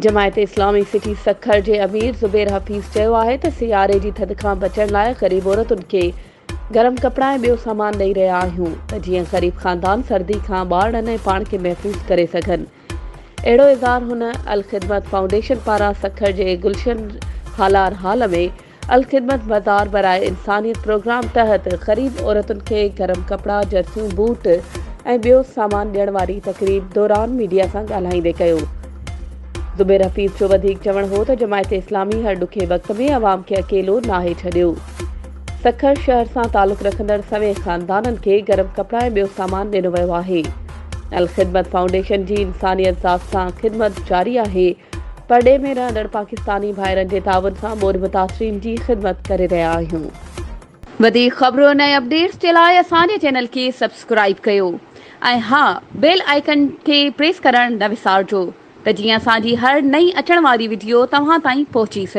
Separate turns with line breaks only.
Jamaat Islami city Sukkur جي امير زبير حفيظ چيو آهي ته سياري جي ٿڌ کان بچڻ لاء غريب عورتن کي گرم ڪپڙا ۽ ٻيو سامان ڏئي رهيا آهيون ته جيئن غريب خاندان سردي کان ٻارڙن ۽ پاڻ کي محفوظ ڪري سگهن. اهڙو اظهار هن الخدمت فائونڊيشن پاران سکر جي گلشن هالار هال ۾ الخدمت مزار براء انسانيت پروگرام تحت غريب عورتن کي گرم ڪپڙا، جرسيون، بوٽ ۽ ٻيو سامان ڏيڻ واري تقريب دوران ميڊيا سان ڳالهائيندي ڪيو. زبير حفيظ جو وڌيڪ چوڻ هو ته جماعت اسلامي هر ڏکي وقت ۾ عوام کي اڪيلو ناهي ڇڏيو. سکر شهر سان تعلق رکندڙ سوين خاندانن کي گرم ڪپڙا ۽ ٻيو سامان ڏنو ويو آهي. الخدمت فائونڊيشن جي انسانيت ذات سان خدمت جاري آهي. پرڏيهه ۾ رهندڙ پاڪستاني ڀائرن جي تعاون سان ٻوڏ متاثرين جي خدمت ڪري رهيا آهيون. وڌيڪ خبرن ۽ اپڊيٽس جي لاء اسان جي چينل کي سبسڪرائيب ڪيو ۽ ها بيل آئيڪن کي پريس ڪرڻ نه وسارجو ته جيئن اسان جي هر نئين اچڻ واري وڊيو توهان تائين پهچي سگهي.